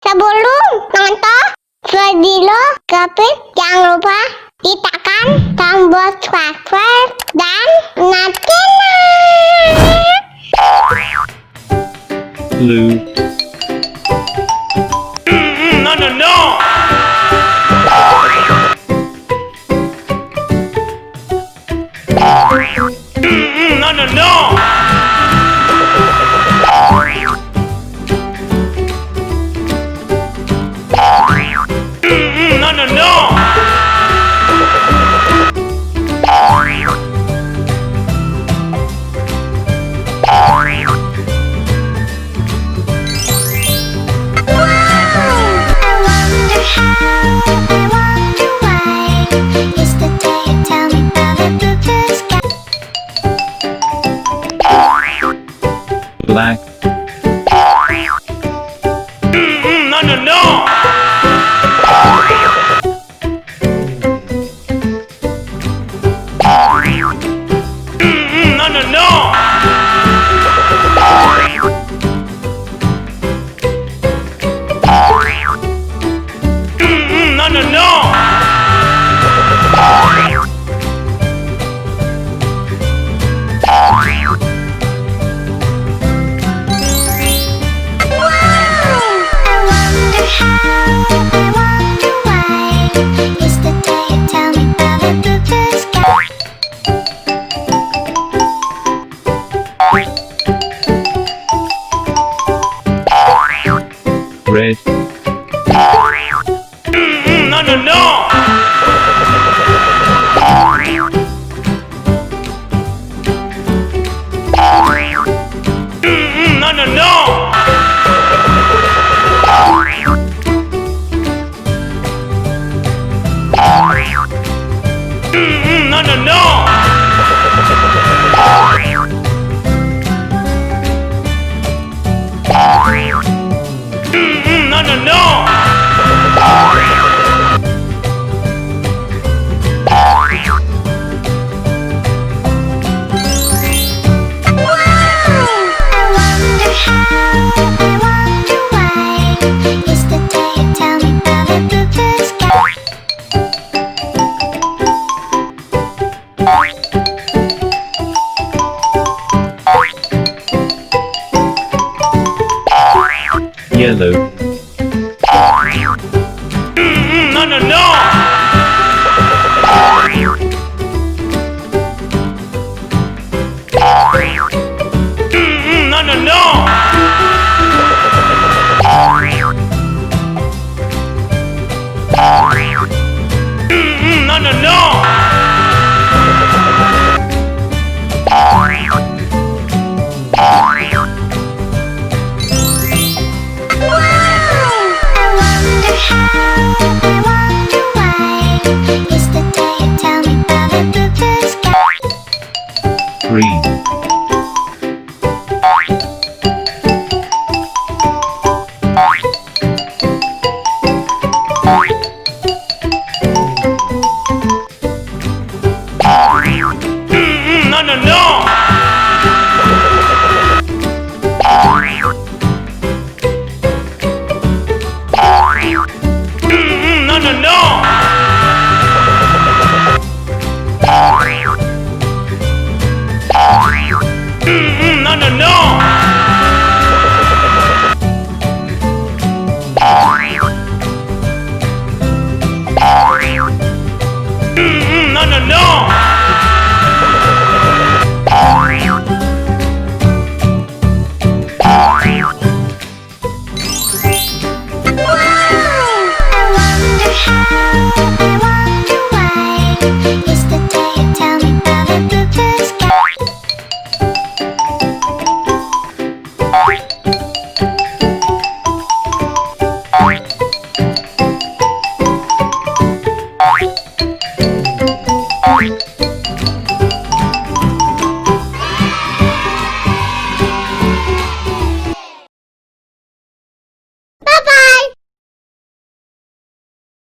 Sebelum nonton video Gapit, jangan lupa tekan tombol subscribe dan nyalakan Blue. No, no, no! No, no, no! No, no, no! Black. No, no, no! No, no, no! No, no, no! Red. No, no, no! No, no, no! No, no, no! No, no, no! Yellow. No, no, no! No, no, no! No, no, no! Green. No, no, no! No, no, no! No, no, no! No, no, no! Bye.